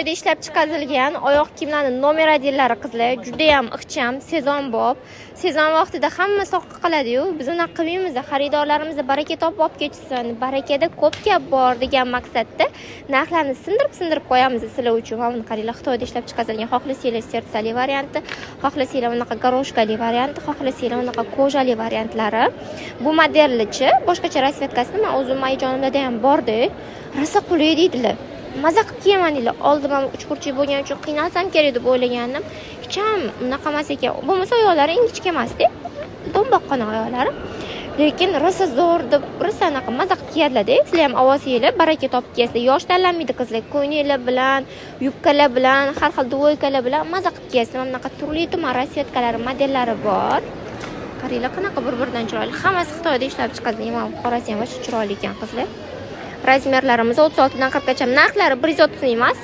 Xitoyda ishlab chiqarilgan oyoq kiyimlarning nomer 1lari qizlar, juda ham ixcham, sezonbop. Sezon vaqtida hamma soqqa qiladi-yu, biz unaqa qilmaymiz. Xaridorlarimiz baraka topib olib ketishsin, barakada ko'p gap bor degan maqsadda narxlarni sindirib-sindirib qo'yamiz sizlar uchun. Mana buni qaranglar, Xitoyda ishlab chiqarilgan, xohlasanglar sertsali varianti, xohlasanglar unaqa goroshkali varianti, xohlasanglar unaqa kojali variantlari. Bu modellichi, boshqacha rasvetkasini men o'zim mayijonimda ham bordi. Rosa qulay deydilar. Maza qilib kiyaman deydilar. Oldin men uchburchak bo'lgani uchun qiynalsam kerak deb o'ylagandim. Hech ham unaqa emas ekan. Bo'lmasa oyoqlari ingichka emas-da, do'mboqqina oyoqlari. Lekin rosa zo'r deb, rosa anaqa maza qilib kiyadilar-da. Sizlar ham ovozinglar baraka topib kiyasizlar. Yosh tanlanmaydi qizlar. Ko'ylaklar bilan, yubkalar bilan, har xil dvoykalar bilan maza qilib kiyasizlar. Mana bunaqa turli tuman rasvetkalari, modellari bor. Qaranglar, qanaqa bir-biridan chiroyli. Hammasi Xitoyda ishlab chiqarilgan. Mana qorasi ham chiroyli ekan qizlar. Razmerlarimiz 36 dan 40 gacha. Narxlari 130 emas.